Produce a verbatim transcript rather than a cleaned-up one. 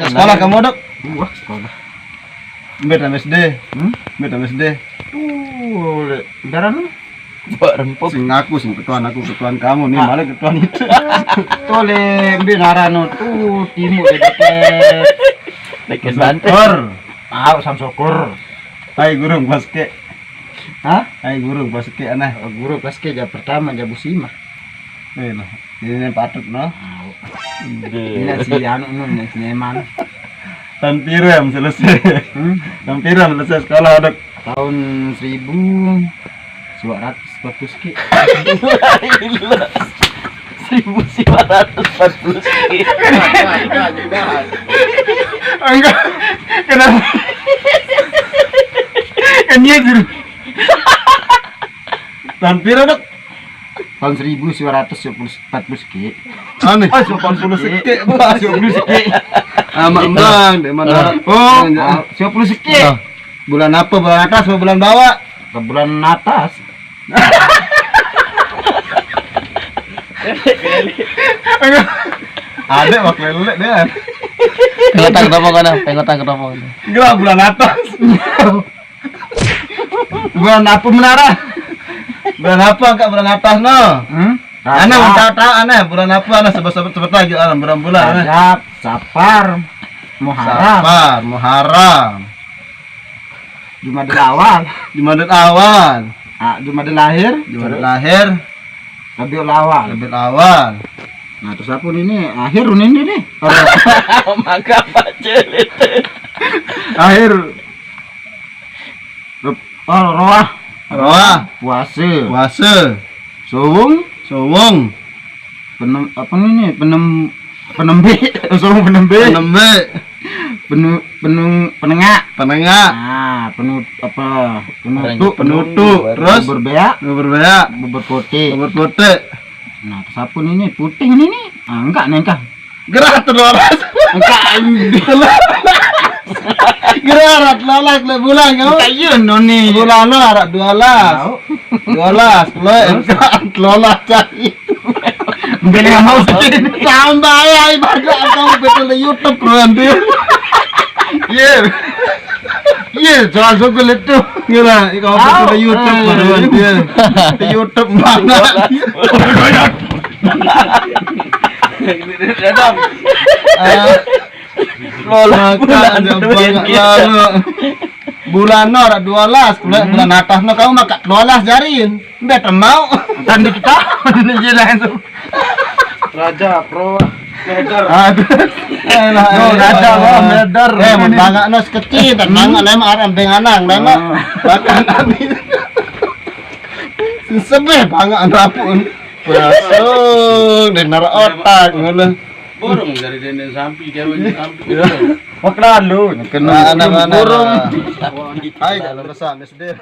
Sekolah kamu, Dok? Wah, sekolah. Mbet S D. Hmm? Mbet S D. Tuh, le, daran lu. Mbok rempuk. Sing ngaku sing ketuaan aku, ketuaan kamu nih, malah ketuaan itu. Tole mbe narano tuh timu de deket. Deket Banten. Syukur. Tahu Samsokor. Hai guru basket. Hah? Hai guru basket aneh. Oh, guru basket jam pertama jam musima. Eh, lah. Ini yang patut no. Ini si anu no, ini si Neman. Tahun piro em selesai? Hmm? Tahun piro em selesai sekolah, Dok? Tahun seribu sembilan ratus empat puluh sekian. Seribu sembilan ratus empat puluh sekian. Enggak. Kenapa? Kan dia juru. Tahun piro, Dok? Tahun seribu sembilan ratus empat puluh sekian. Aneh. Oh, sembilan puluh sekian, Bos. Sembilan puluh sekian. Sama Embang, di mana? Oh, sembilan puluh sekian. Bulan apa? Bulan atas apa bulan bawah? Ke bulan atas. Ada waktu lele dia. Pengotan kenapa kau dah? Pengotan kenapa kau dah? Enggak, bulan atas. Bulan apa menara? Bulan apa, Kak? Bulan atas no. Hmm? Aneh, tahu tahu aneh. Bulan apa aneh? Sebut sebut sebut lagi aneh. Bulan bulan aneh. Rajab, Sapar, Muharram. Sapar, Muharram. Jumadil Awal. Jumadil Awal. Ah, Jumadil Akhir. Jumadil Akhir. Rabiul Awal. Rabiul Awal. Nah, terus apa ini? Akhir ini nih. Maka apa celit? Akhir. Rep-, oh, roah. Roah. Puasa. Puasa. Sowung. Sowung. Penem, apa ini? Penem, penembe. Sowung penembe. Penembe. Penu-, penu-, penengah. Penengah. Nah, penu-, apa? Penutup. Penutup. Terus? Bubur beak. Bubur beak. Bubur putih. Bubur putih. Nah, terus apa ini? Putih ini nih. Ah, enggak nih, enggak. Gerak terloras. Enggak, anjing. Gerak terloras, le bulan kau. Enggak, iya, noni. Bulan lo arak dua belas. Tahu. Dua belas, lo enggak terloras cari. Mungkin yang mau sedih. Tambah ya, ibarat kau betul di YouTube, bro, nanti. Iya. Iya, jangan suka itu. Ngira, kau betul di YouTube, bro, nanti. Di YouTube mana? Dadang. Ah, lola bulan aja banget lalu. Bulan no, arak dua belas, bulan, bulan atas no, kamu makan dua belas jarin. Mbak mau. Tadi kita ini je langsung. Raja, Pro, Leader. Aduh. Elah, no, elah. Raja, Pro, Leader. Eh, mun bangak no sekecil, dan bangak lemak arang benganang, lemak. Bahkan habis. Sebeh bangak no pun. Masuk, denar otak, ngono. Burung dari denden sampi, gawe sampi. Wah, lalu. Kena anak-anak. Burung. Hai, kalau resah, sedih.